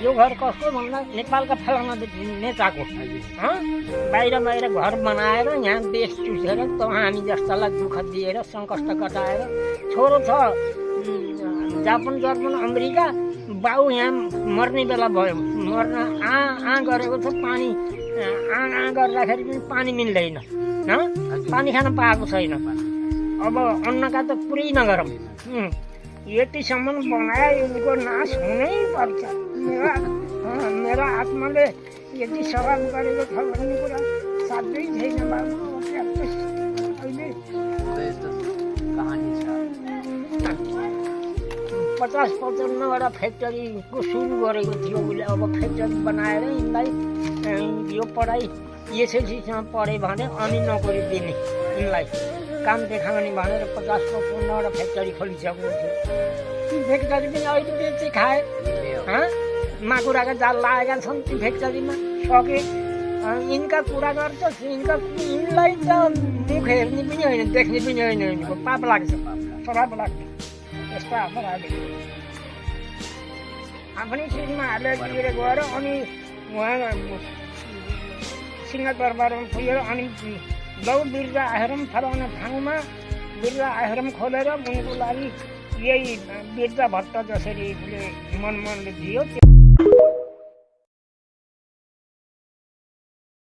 यो घर कसको भन्दा नेपालका फलाना नेताको बाहिर बाहिर घर बनाएर यहाँ देश चुसेर त हामी जस्तालाई दुःख दिएर सङ्कष्ट कटाएर छोरो छ जापान जर्मन अमेरिका बाउ यहाँ मर्ने बेला भयो मर्न गरेको छ पानी गर्दाखेरि पनि पानी मिल्दैन पानी खान पाएको छैन अब अन्नका त पुरै नगरौँ यतिसम्म बनाए यिनको नाश हुनै पर्छ मेरो आत्माले यति सवाल गरेको छ भन्ने कुरा साध्यै छैन बाबु अहिले 50-55वटा फ्याक्ट्रीको सुरु गरेको थियो उसले अब फ्याक्ट्री बनाएर यिनलाई यो पढाइ एसएलसीसम्म पढे भने अनि नोकरी दिने यिनलाई काम देखाउने भनेर 50-55वटा फ्याक्ट्री खोलिसकेको थियो ती फ्याक्ट्री पनि अहिले बेची खाए माकुराका जाल लागेका छन् ती फ्याक्ट्रीमा सके यिनका कुरा गर्छ यिनलाई त मुख हेर्ने पनि होइन देख्ने पनि होइन यिनको पाप लाग्छ श्राप लाग्छ यस्ता अपराधी आफ्नै सिटमा हालेर लिएर गएर अनि उहाँ सिंहदरबारमा पुगेर अनि लौ बिर्जा आश्रम फलाउने ठाउँमा बिर्जा आश्रम खोलेर उनको लागि यही बिर्जा भत्ता जसरी उसले मनले दियो